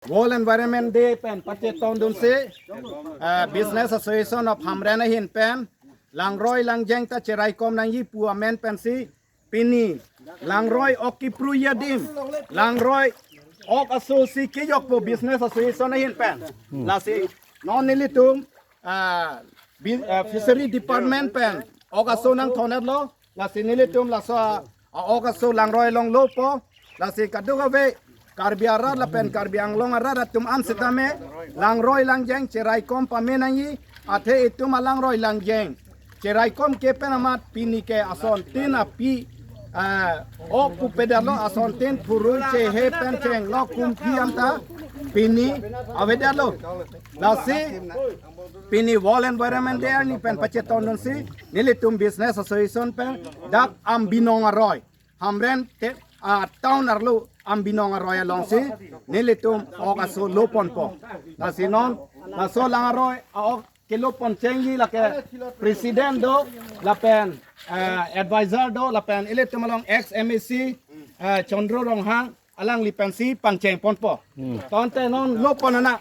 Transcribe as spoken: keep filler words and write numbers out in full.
World Environment Day pen pachetongdunsi, eh, Business Association of Hamren ahin pen langroi langjeng ta cheraikom nangji pu amen pensi pini langroi ok kipru adim, langroi ok aso si kejokpo Business Association ahin pen. Lasi non nelitum, ah, bi-, ah, Fishery Department pen ok aso nangthon-etlo. Lasi nelitum laso a, a ok aso langroi along lopo. Lasi kadokave Karbi arat lapen Karbi Anglong arat atum an setame langroi langjeng cheraikom pame nangji. Athe itum alangroi langjeng cheraikom ke pen amat pini ke asontin api, ah, ok pupedetlo, asontin phurui chehe pen chenglo kumpi anta pini avedetlo. Lasi pini World Environment Day arni pen pachetongdunsi nelitum Business Association pen dak Ambinong aroi, Hamren te, ah, town arlo Ambinong aroi alongsi nelitum ok aso loponpo. Lasi non laso langroi a ok kelopon chengji lake president do, lapen, eh, advisor do, lapen ilitum along ex M A C, eh, Chandra Ronghang, alangli pensi pangchengponpo. Tangte non lopon nang.